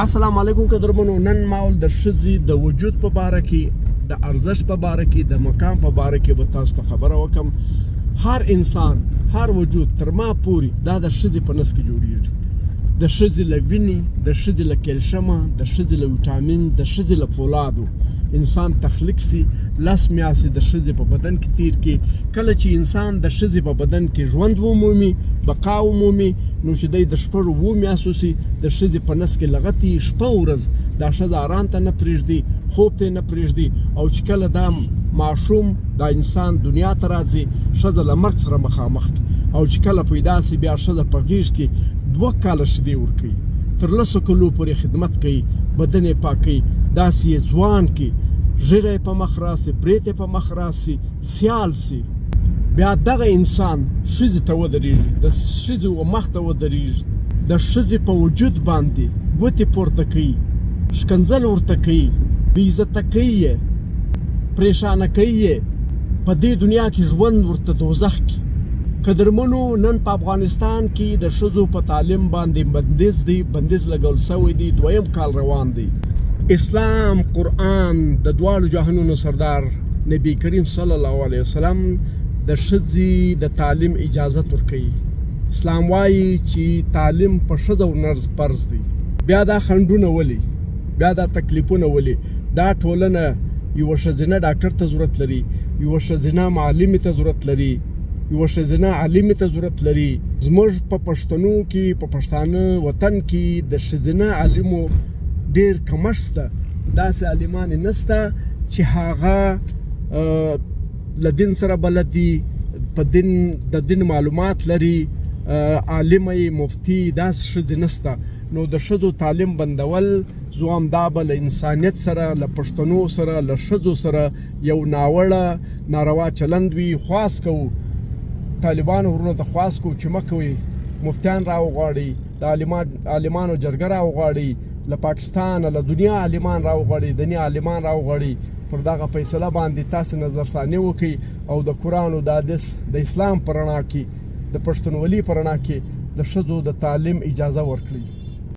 السلام علیکم قدرمنو، نن ماول د ښځې د وجود په باره کې، د ارزښت په باره کې، د مقام په باره کې به تاسو ته خبره وکم. هر انسان، هر وجود تر ما پوري دا د ښځې په نس کې جوړیږي. د ښځې له وینې، د ښځې له کلشمه، د ښځې له ویټامین، د ښځې له فولادو انسان تخلیق سي. 10 میاشتې د ښځې په بدن کې تیر کی. کله چې انسان د ښځې په بدن کې ژوند ومومي، بقا ومومي، نو چې دی د 6، 7 میاشتو سي، د ښځې په نس کې لغتي شپه ورځ دا ښځه آرام ته نه پرېږدي، خوب ته نه پرېږدي. او چې کله دا ماشوم، دا انسان دنیا ته راځي، ښځه له مرګ سره مخامخ کی. او چې کله پیدا سي، بیا ښځه په غېږ کې 2 کاله شیدې ورکوي، تر 10 کلو پورې خدمت کوي، بدن یې پاکوي، داسې یې ځوان کی، ږیره یې په مخ راسي، برېت یې په مخ راسي، سیال سي. بیا دغه انسان ښځې ته ودرېږي، د ښځې و مخ ته ودرېږي، د ښځې په وجود باندې ګوتې پورته کوي، ښکنځل ورته کوي، بې عزته کوي یې، پریشانه کوي یې، په دې دنیا کې ژوند ورته دوزخ کی. قدرمنو، نن په افغانستان کې د ښځو په تعلیم باندې بندیز دی، بندیز لګول شوی دی، دویم کال روان دی. اسلام، قرآن، د دواړو جهانونو سردار نبی کریم صلی الله علیه وسلم د ښځې د تعلیم اجازه ورکوي. اسلام وایي چې تعلیم په ښځه او نر فرض دی. بیا دا خنډونه ولي؟ بیا دا تکلیفونه ولي؟ دا ټولنه یوه ښځینه ډاکټر ته ضرورت لري، یوه ښځینه معلمې ته ضرورت لري، یوه ښځینه عالمې ته ضرورت لري. زموږ په پښتنو کې، په پښتانه وطن کې د ښځینه عالمو ډیر کمښت ده. داسې عالمانې نسته چې هغه له دین سره بلد دي، په دین، د دین معلومات لري، عالمه، مفتی، داسې ښځې نسته. نو د ښځو تعلیم بندول زوام دا به له انسانیت سره، له پښتنو سره، له ښځو سره یو ناوړه ناروا چلند وي. خواست کوو، طالبانو ورونو ته خواست کوو چې مه کوئ. مفتیان راوغواړي، د عالمانو جرګه راوغواړي، له پاکستان، له دنیا عالمان راوغواړي، دنیا عالمان راوغواړي. پر دغه فیصله باندې تاسو نظر ثاني وکړئ او د قرآن او د حدیث، د اسلام په رڼا کې، د پښتونولي په رڼا کې د ښځو د تعلیم اجازه ورکړئ.